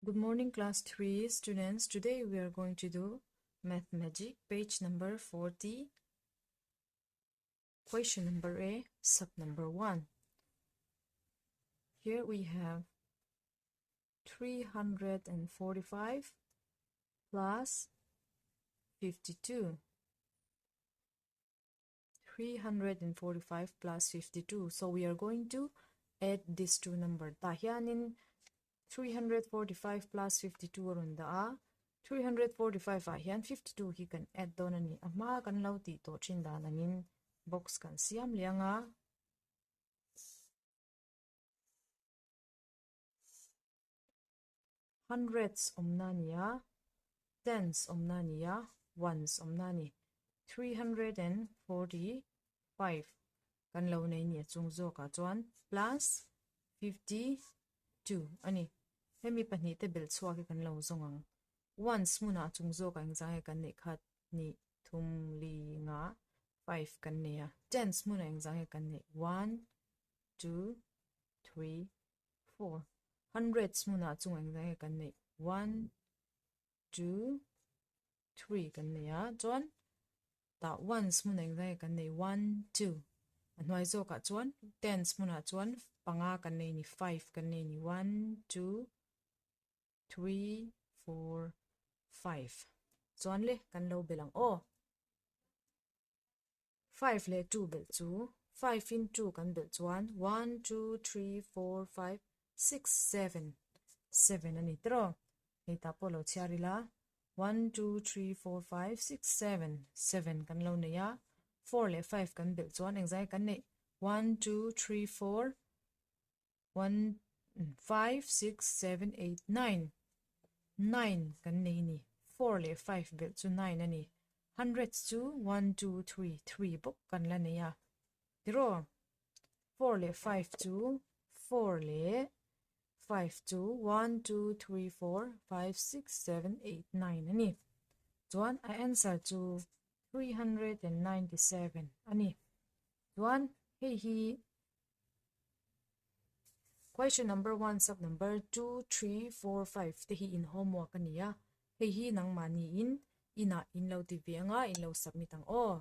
Good morning class 3 students. Today we are going to do Math Magic page number 40 question number A sub number 1. Here we have 345 plus 52. 345 plus 52. So we are going to add these two number. Ta hianin 345 plus 52 a rawn dah a, 345 ah hian 52 hi kan add dawn a ni. A hma kan lo tih tawh thin dan angin box kan siam liang a. Hundreds awmna a ni a, tens awmna a ni a, ones awmna a ni. 345 kan lo nei ni a chung zawkah chuan plus 52 a ni. Hemi pahnih te belh chhuak hi kan lo zawng ang. Ones hmunah chung zawkah engzah nge kan neih khat hnih thum li nga five kan nei a. Tens hmunah engzah nge kan neih one two three four hundreds hmunah chung engzah nge kan neih one two 3 kan nei a, chuan tah ones hmunah engzah nge kan nei one two a hnuai zawkah chuan tens hmunah chuan panga kan nei ni five kan nei ni one two three four five chuan le kan lo belh ang aw five leh two belh chu five in two kan belh chuan one two three four five six seven seven a ni tawh hei tah pawh lo chhiar ila one two three four five six seven seven kan lo nei a four leh five kan belh chuan engzai kan neih one two three four one five six seven eight nine nine kan nei ni four leh five belh chu nine a ni hundreds chu one two three three bawk kan la nei a tiraw four leh five chu four leh five chu one two three four five six seven eight nine a ni chuan a answer chu 397 a ni chuan hei hi Question number 1 sub number 2 3 4 5 te hi in homework a ni a hei hi nangmahni in inah in lo ti ve anga in lo submit ang aw.